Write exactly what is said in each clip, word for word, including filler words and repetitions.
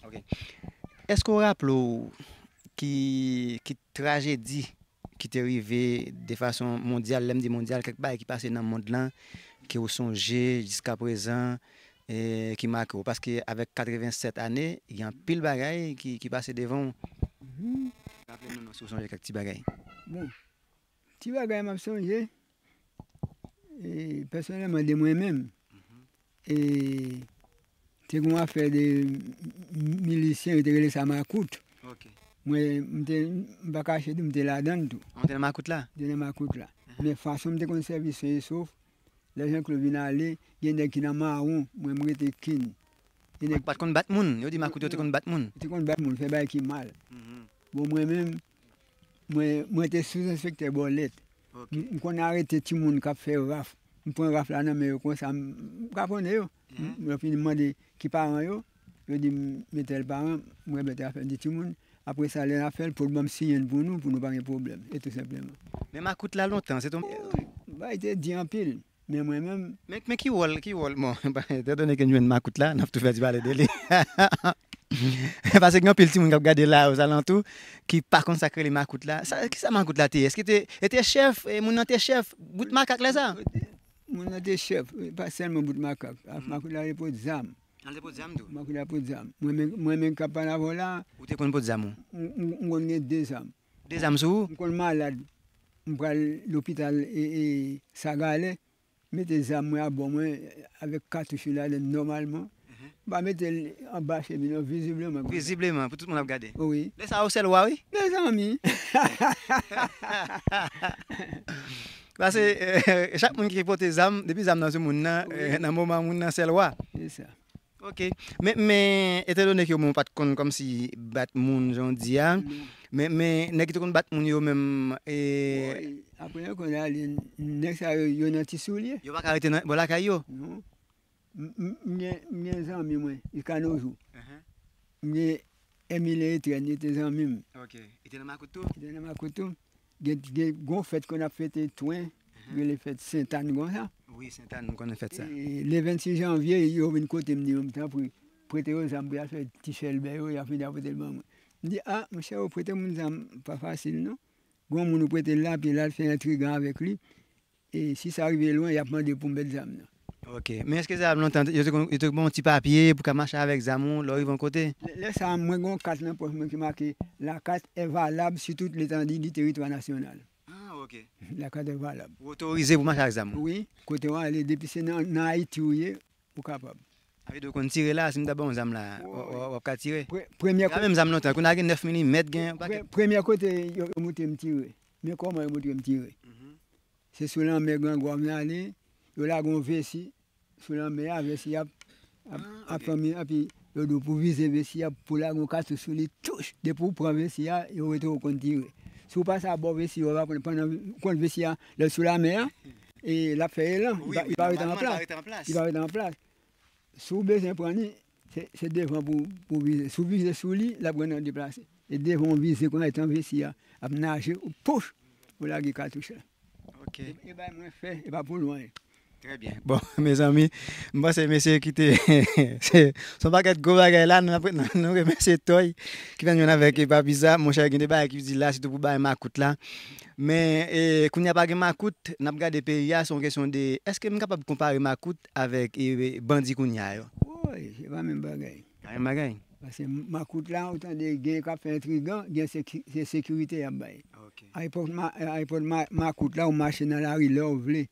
Ok. Èske w raple w ki, ki trajedi ki te rive de fason mondyal, lè m di mondyal, kèk bagay ki pase nan mond lan, ke w sonje jiskaprezan, e ki make w? Paske avèk katrevennsèt ane, gen anpil bagay ki, ki pase devan w. Raple nou non, si w sonje kèk ti bagay. Bon, ti bagay m ap sonje, e, pèsonèlman de mwen menm, e, te gen yon afè de milisyen, yo te rele sa makout. Ok. Mwen, m te, m pa kache di, m te ladan l tou. Ou te nan makout la? M te nan makout la. Men fason m te konn sèvi sen e sof, lè Jean Claude vin ale, gen nèg ki nan mawon, mwen m rete kin. Gen nèg pa t konn bat moun, yo di makout yo te konn bat moun. Yo te konn bat moun, fè bagay ki mal. Bon, mwen menm, mwen, mwen te sou enspektè Bòlèt. Ok. M, m konn arete timoun k ap fè raf. M pran raf la nan men yo konsa, m, m kraponnen yo. M, yo fini mande ki paran yo, yo di m men tèl paran, mwen mete afè di timoun. Apre sa, lè n ap fè l, pou l ban m siyen l pou nou, pou nou pa gen pwoblèm. E tou senpleman. Men makout la lontan, se ton... Bagay te di anpil. Men mwen menm... Men, men ki wòl, ki wòl, bon, etandone ke n jwenn makout la, n ap tou fè ti pale de li. Paske gen anpil timoun k ap gade la, ozalantou, ki pa konn sa k rele makout la. Sa, ki sa makout la te ye? Èske te, e te chèf, e moun nan te chèf, bout makak lè sa? Moun nan te chèf, pa sèlman bout makak. Makout la te pot zam. Al te pot zam tou? Makout la pot zam. Mwen menm, mwen menm k ap pale avè w la. Ou te konn pot zam ou? M, m, m konn gen de zam. De zam sou ou? M konn malad. M pral lopital, e, e, Sagalè. Mete zam mwen abò mwen avèk katouch yo ladan nòmalman. M pa mete l anba chemiz non, vizibleman konsa. Vizibleman, pou tout moun ap gade. Wi. Lè sa a, ou sèl wa, wi. Mezanmi. Paske, eh, chak moun ki pote zam, depi zam nan sou moun nan, eh, nan moman moun nan sèl wa. Se sa. Ok. Men, men, etandone ke moun pa t konn kòmsi bat moun jan w di a, men, men nèg ki te konn bat moun yo menm, e... Bon, e, apre yo konn ale, nèg sa yo, yo nan ti soulye. Yo pa ka rete nan bò lakay yo? Non. M, m, m gen, m gen zanmi mwen, jiska no jou. M gen Emilien Etienne, li te zanmi m. Ok. Li te nan makout tou? Li te nan makout tou. Gen, gen gon fèt ke n ap fete Twen, rele fèt Sentàn konsa. Wi, Sentàn, m konnen fèt sa. E, le vennsis janvye, yo vin kote m, di m, tanpri, prete yo zam pou y al fè ti chèlbè yo, y ap vin y ap pote l ban mwen. M di, a, monchè, ou prete moun zam, pa fasil, non. Gon moun ou prete l la, epi l al fè entrigan avèk li. E si sa rive lwen, y ap mande pou m met zam nan. Ok. Men èske zam lontan, yo te konn, yo te konn ba w yon ti papye pou ka mache avèk zam ou, lè w rive yon kote? Lè, lè sa a, mwen gen yon kat nan pòch mwen ki make, la carte est valable sur toute l'étendue du territoire national. Ah, ok. La carte est valable. Ou otorize pou mache ak zam ou? Wi, kote w ale, depi se nan, nan Ayiti ou ye, ou kapab. Sa vle di ou konn tire la, si m ta ba w yon zam la, w, w, w ap ka tire? Pre-, premyè... Gen menm zam lontan, kounye a gen nèf milimèt, gen yon pakèt. Pre-, premyè kote yo, yo montre m tire. Men kòman yo montre m tire? Se sou lanmè Gran Gwav m ale, yo lage yon vesi sou lanmè a, vesi ap, ap, ap fèmen, epi yo di w pou vize vesi a, pou lage yon katouch sou li, touch! Depi w pran vesi a, yo wete w konn tire. Si w pase abò vesi a, w pa konn, pandan w konn vesi a, lè l sou lanmè a, e l ap fè elan, li pa, li pa rete an plas. Li pa rete an plas. Si w bezwen pran li, se, se devan pou, pou vize. Si w vize sou li, l ap gen nan deplase. E devan w vize konsa, etan vesi a ap naje, ou pouch, ou lage katouch la. Ok. E, e bay mwen fè, e pa pou lwen. Trè byen. Bon, mezanmi, m panse mesye ki te, se, se yon pakèt gwo bagay la, nou, nou, nou remèsye Toy ki fè n jwenn avèk Papi sa. Monchè, gen de bagay ki di la, sitou pou bagay makout la. Men, e, kounye a pa gen makout, n ap gade peyi a, se yon kesyon de, èske m kapab konpare makout avèk, e, bandi kounye a yo? Woy, se pa menm bagay. Pa menm bagay? Paske makout la, ou tande gen k ap fè entrigan, gen seki-, se sekirite y ap bay. Ok. A epòk ma-, a epòk ma-, makout la, ou mache nan lari lè w vle.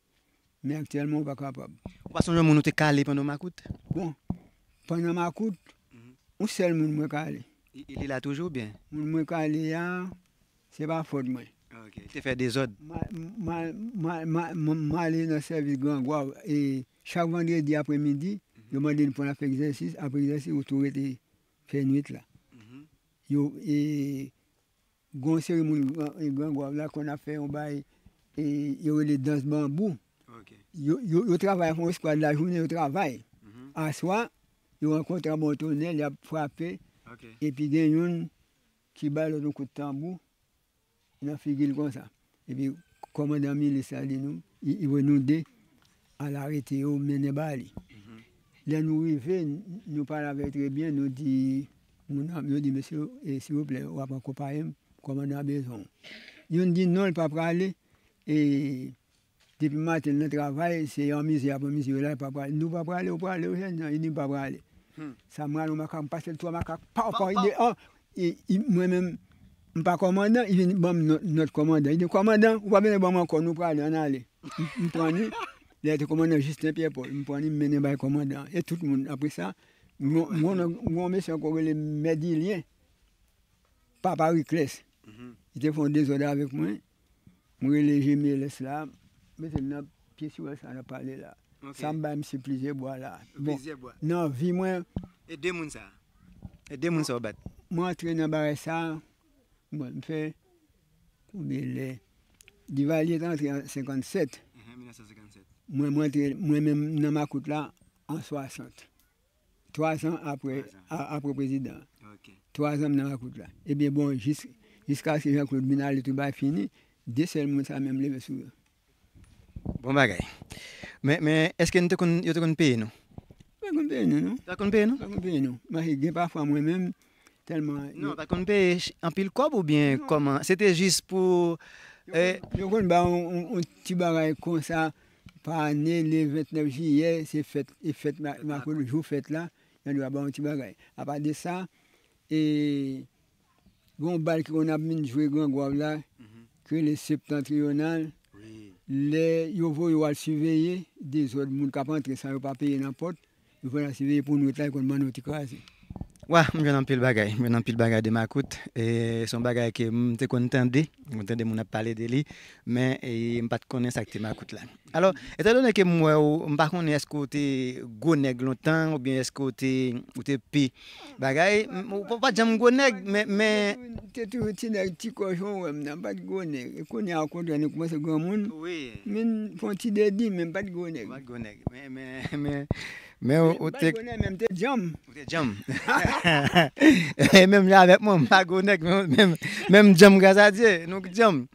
Men aktyèlman, ou pa kapab. Ou pa sonje yon moun ou te kale pandan w makout? Bon, pandan makout, yon sèl moun mwen kale. Li, li la toujou oubyen? Moun mwen kale a, se pa fòt mwen. Ok, li te fè dezòd. Ma, ma, ma, ma, ma, m ale nan sèvis Gran Gwav, e chak vandredi apremidi, yo mande n pou n al fè egzèsis, apre egzèsis, ou tou rete fè nwit la. Yo, e, gon seri moun Gran, e, Gran Gwav la konn ap fè yon bagay, e, yo rele dans banbou. Ok. Yo, yo, yo travay, fè yon eskwad lajounen, yo travay. Aswa, yo rankontre anba yon tonèl, y ap frape. Ok. Epi gen youn ki bay lòt yon kout tanbou nan figi l konsa. Epi kòmandan milis la di nou, i, i voye nou de al arete yo, mennen ba li. Lè nou rive, n-, nou pale avè l trè byen, nou di, Moun nan, yo di, "Mesye, e, silvouplè, w ap akonpaye m, kòmandan an bezwen w." Youn di, "Non, l pa prale, e, depi maten l nan travay, se yon mizè y ap anmize yo la, l pa prale." "Nou pa prale, ou prale, ou jèn jan," li di, "M pa prale." Hmm. Sa m rale yon makak, m pase l twa makak, paw, paw, li di, "An, e, e, mwen menm, m pa kòmandan," li vin ban m nòt, nòt kòmandan. Li di, "Kòmandan, ou pa bezwen ban m ankò, nou prale, ann ale." M, m pran li, lè te kòmandan Justin Pierre Paul, m pran li, m mennen bay kòmandan an. E tout moun, apre sa, m, m, m, m, yon mesye ankò rele Mèdilyen, Papa Riclès. Mhm. Li te fè yon dezòd avèk mwen. Mwen rele Jemeles la, mete l nan pye siwèl sa n ap pale la. Ok. Sa m bay misye plizyè bwa la. Bon, plizyè bwa. Nan vi mwen. E de moun sa? E de moun sa w bat? Mwen antre nan bagay sa, bon, m fè konbyen lè? Divalye te antre an senkannsèt. Mhm, mil nèf san senkannsèt. Mwen, mwen antre, mwen menm nan makout la an swasant. Twa zan apre, twa zan. A, apre prezidan an. Ok. Twa zan m nan makout la. Ebyen, bon, jis, jiskaske Jean Claude vin ale, tout bagay fini, de sèl moun sa menm leve sou yo. Bon bagay. Men, men, èske nou te konn, yo te konn peye nou? Pa konn peye nou, non. Pa konn peye nou? Pa konn peye nou. Paske gen pafwa mwen menm, tèlman. Non, yo pa t konn peye ch-, anpil kòb oubyen kòman? Se te jis pou, yo, eh, konn, yo konn ba yon, yon, yon ti bagay konsa pa ane, le ventnèf jiyè, se fèt, e fèt ma-, makout, jou fèt la, y a dwa ba yon ti bagay. Apa de sa, e, gen yon bal ki konn ap vin jwe Gran Gwav la, mhm, ki rele Septantriyonal. Wi. Lè yo voye w al siveye, dezòd moun k ap antre san yo pa peye nan pòt, yo voye w al siveye pou nwit la, yo konn ban nou ti kraze. Wa, m jwenn anpil bagay, m jwenn anpil bagay de makout. E se yon bagay ke m te konn tande, m konn tande moun ap pale de li, men, e, m pa t konnen sa k te makout la. Alò, etandone ke m wè w, m pa konnen èske w te gwo nèg lontan, oubyen èske w te, ou te pi bagay, m, m, ou pa t janm gwo nèg, men, men. Te toujou ti nèg, ti kòchon, w wè m nan, m pa t gwo nèg. E kounye a, okontrè, nou kòmanse granmoun. Wi. Men m fè yon ti dedi, men m pa t gwo nèg. Ou pa t gwo nèg. Men, men, men, men ou, ou te. M pa t gwo nèg, men m te djanm. Ou te djanm. E menm jan avèk mwen, m pa gwo nèg, men, men, men m djanm, gras a Dye, nou djanm.